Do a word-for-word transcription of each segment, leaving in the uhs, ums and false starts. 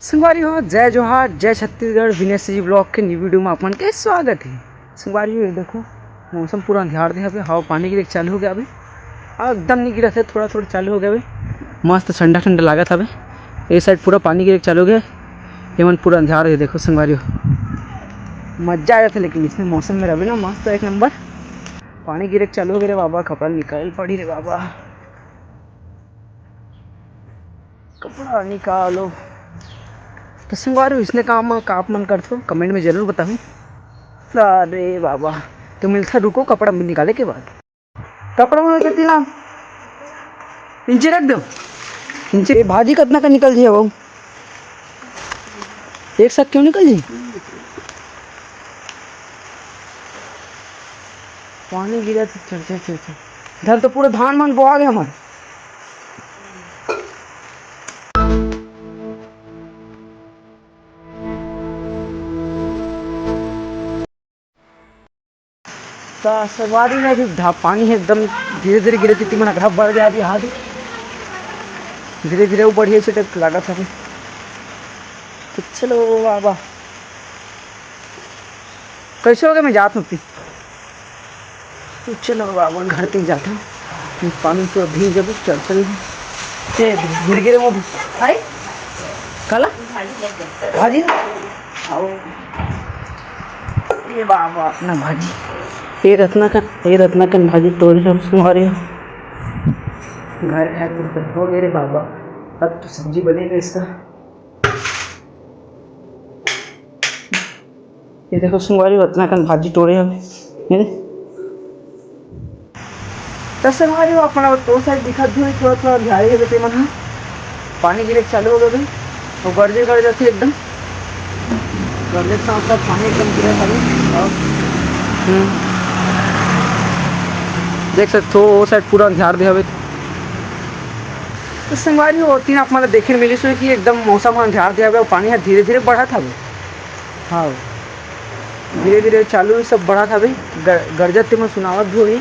संगवारी हो, जय जोहार, जय छत्तीसगढ़। विनेश जी vlog के new video में आप मन के स्वागत है। संगवारी हो, ये देखो, मौसम पूरा अंधियार दे हवे, हवा पानी गिरे के चालू हो गया अभी। एकदम नहीं गिरा थे, थोड़ा थोड़ा चालू हो गया अभी। मस्त ठंडा ठंडा लागत हवे। ये side पूरा पानी गिरे के चालू हो गया। ये मन पूरा अंधियार है, देखो संगवारी हो, मजा आ जाता। लेकिन इसमें मौसम में रहे ना, मस्त एक नंबर। पानी गिरे के चालू हो गया रे बाबा, कपड़ा निकाल पड़ी रे बाबा। कपड़ा निकालो। तो संगवारी हो, इसने काम का आप मन करथो, comment में जरूर बताहू। अरे बाबा, तो मिलता, रुको, कपड़ा निकाले के बाद। कपड़ा में से तिला नीचे रख दो। नीचे, ये भाजी कितना का निकल जाए बाबू? एक साथ क्यों निकल जी? पानी गिरा तो चल, चल, चल, चल। इधर तो पूरा धान मान बोआ गया हमारे। तो संगवारी में भी धा-, पानी है एकदम धीरे धीरे गिरे, क्योंकि मन अगरा बढ़ गया अभी हाथ। धीरे धीरे वो बढ़िया से टाइप लागत है। तो चलो बाबा, कैसे हो गया, मैं जात हूँ। तो चलो बाबा, घर तक जाता हूँ। पानी तो अभी जब चल चल, ए, गिर गिरे वो। आई काला भाजी ना। आओ, ये बाबा अपना भाजी, ये रत्नाकन, ये रत्नाकन भाजी तोड़े हम संगवारी हो। घर है तो हो गए रे बाबा, अब तो सब्जी बनेगा इसका। ये देखो संगवारी हो, रत्नाकन भाजी तोड़े हवे। ये दे। तो संगवारी हो, अपना तो side दिखत भी होई, थोड़ा थोड़ा झाड़ी है, ते मन हा पानी गिरे चालू हो गए भाई। तो गरजे गरजे थे एकदम, गरजे के साथ साथ पानी एकदम गिरा था। और हम्म, देख सकते हो, वो side पूरा झाड़ दे हवे। तो संगवारी हो, तीन आप मतलब देखे मिली सो कि एकदम मौसम हम झाड़ दे हवे, पानी हा धीरे धीरे बढ़त हवे। हाँ, धीरे धीरे चालू ही सब बढ़त हवे। गर-, गरजत ते में सुनावत भी होही।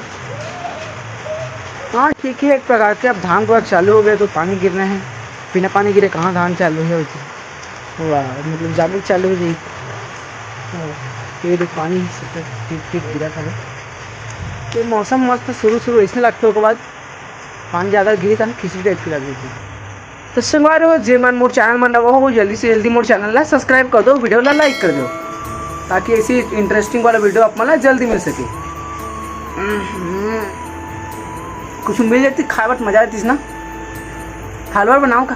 हाँ, ठीक है, एक प्रकार के अब धान पूरा चालू हो गए तो पानी गिरना है, बिना पानी गिरे कहाँ धान चालू है? वाह, मतलब जामे चालू हो जाई। हाँ, ये देख पानी सब टिप टिप गिरा था। ये मौसम मस्त शुरू शुरू ऐसे लगते हो के बाद पानी ज़्यादा गिरी था, खिचड़ी टाइप की लग रही थी। तो संगवारी हो, जे मन मोर channel में नवा हो, जल्दी से जल्दी मोर channel ला subscribe कर दो, video ला like कर दो, ताकि ऐसी interesting वाला video आप मन ला जल्दी मिल सके। हम्म, कुछ मिल जाती खाए बर मजा आती ना। हलवा बनाओ का?